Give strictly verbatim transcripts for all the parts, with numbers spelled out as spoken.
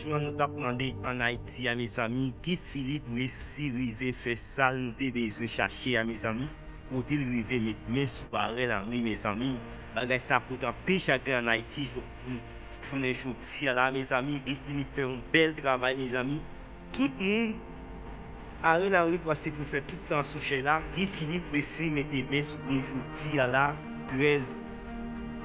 Kesyon nou t ap mande ann Ayiti a, mezanmi, Guy Philippe resi rive fè sa l nou te bezwen chache a, mezanmi. Kote l rive met men sou Ariel Henry, mezanmi. Bagay sa pote anpil chagren ann Ayiti jou-, jounen jodi a la, mezanmi. Guy Philippe fè yon bèl travay, mezanmi. Tout moun, Ariel Henry panse pou l fè tout tan sou chèz la. Guy Philippe resi mete men sou li jodi a la, trèz,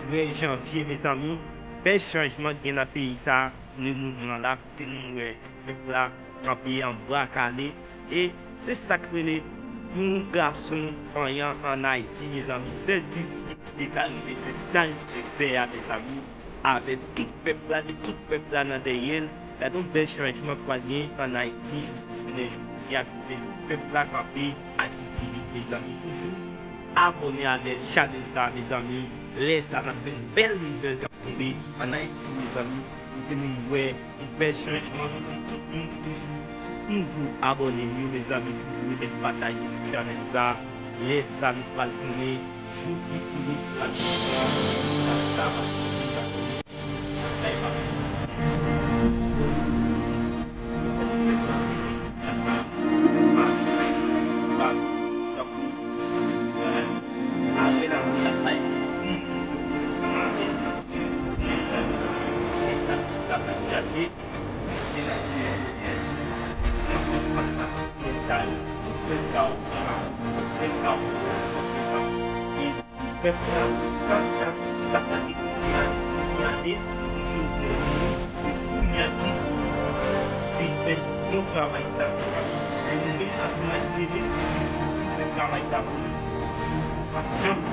trèz janvye, mezanmi. Bèl chanjman k gen nan peyi sa a. Kote nou pran la, kote nou wè pèp la kanpe an bra kale. E se sa k rele yon gason vanyan ann Ayiti, mezanmi. Sèl Guy Philippe ki te ka rive fè sa l te fè a, mezanmi, avèk tout pèp la, li tout pèp la nan dèyè l. Gade yon bèl chanjman k pral gen ann Ayiti, jounen jodi a, kote pèp la kanpe ak Guy Philippe, mezanmi. Toujou abòne avèk chanèl sa, mezanmi. Lè sa, n ap fè bèl nouvèl k ap tonbe ann Ayiti, mezanmi. Kote nou wè yon bèl chanjman, nou di tout moun ki toujou, toujou abòne yo, mezanmi, toujou remèt pataje sou chanèl sa. Lè sa, nou pral konnen jou ki fini, pral fini, pral sa, pral fini, pral fini. Pèp la, sa pa gen kounye a, kounye a, e, se kounye a ki, ki fè bon travay sa. E nou menm, Asma, se menm ki fè travay sa pou nou. Pa janm,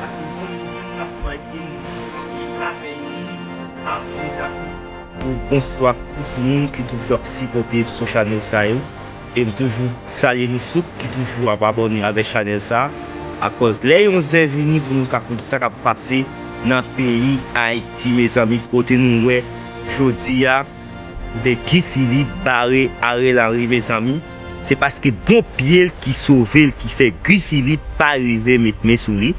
paske nou menm, Asma, se nou ki ka fè yon apre sa pou Bonswa tout moun ki toujou ap sipòte m sou chanèl sa yo. E m toujou salye nou tout ki toujou ap abòne avèk chanèl sa. Akòz lè yon zen vini pou nou ka konn sa k ap pase nan peyi Ayiti, mezanmi, kote nou wè jodi a, de Guy Philippe bare Ariel Henry, mezanmi. Se paske bon pye l ki sove l, ki fè Guy Philippe pa rive met men sou li.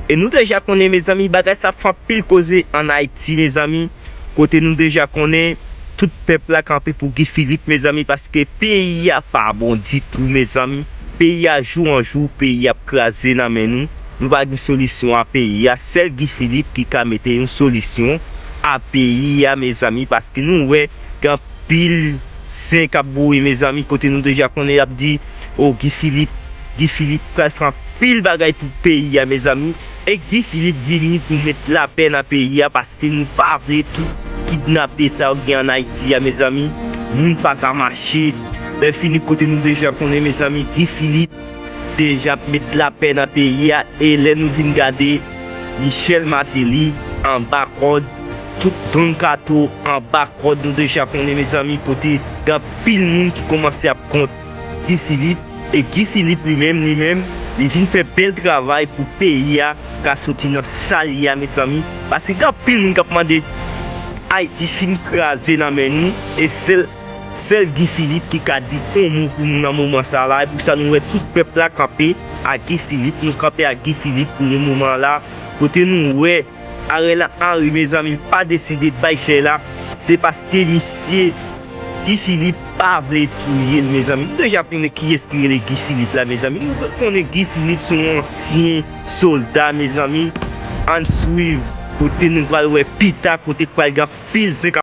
E nou deja konnen, mezanmi, bagay sa ap fè anpil koze ann Ayiti, mezanmi. Kote nou deja konnen tout pèp la kanpe pou Guy Philippe, mezanmi, paske peyi a pa bon ditou, mezanmi. Peyi a, jou an jou, peyi ap kraze nan men nou. Nou pa gen solisyon a peyi a. Sèl Guy Philippe ki ka mete yon solisyon a peyi a, mezanmi, paske nou wè gen anpil zen k ap bouyi, mezanmi, kote nou deja konnen y ap di, o, Guy Philippe, Guy Philippe pral fè anpil bagay pou peyi a, mezanmi. E Guy Philippe vini pou met lapè nan peyi a, paske nou pa vle tout kidnape sa yo gen ann Ayiti a, mezanmi. Moun pa ka mache. Lè fini, kote nou deja konnen, mezanmi, Guy Philippe deja met lapè nan peyi a. E lè nou vin gade, Michel Martelly anba kòd, tout Don Kato anba kòd, nou deja konnen, mezanmi, kote gen anpil moun ki kòmanse ap kont Guy Philippe. E Guy Philippe li menm, li menm, li vin fè bèl travay pou peyi a ka soti nan sa l ye a, mezanmi. Paske gen anpil moun k ap mande, Ayiti fin kraze nan men nou, e sèl, sèl Guy Philippe ki ka di yon mo pou nou nan moman sa la. E pou sa nou wè tout pèp la kanpe ak Guy Philippe, nou kanpe ak Guy Philippe pou yon moman la, kote nou wè Ariel Henry, mezanmi, pa deside bay chèz la, se paske misye Guy Philippe pa vle touye l, mezanmi. Nou deja konnen kiyès ki rele Guy Philippe la, mezanmi. Nou konnen Guy Philippe se yon ansyen sòlda, mezanmi. Ann swiv kote nou pral wè pita, kote k pral gen anpil zen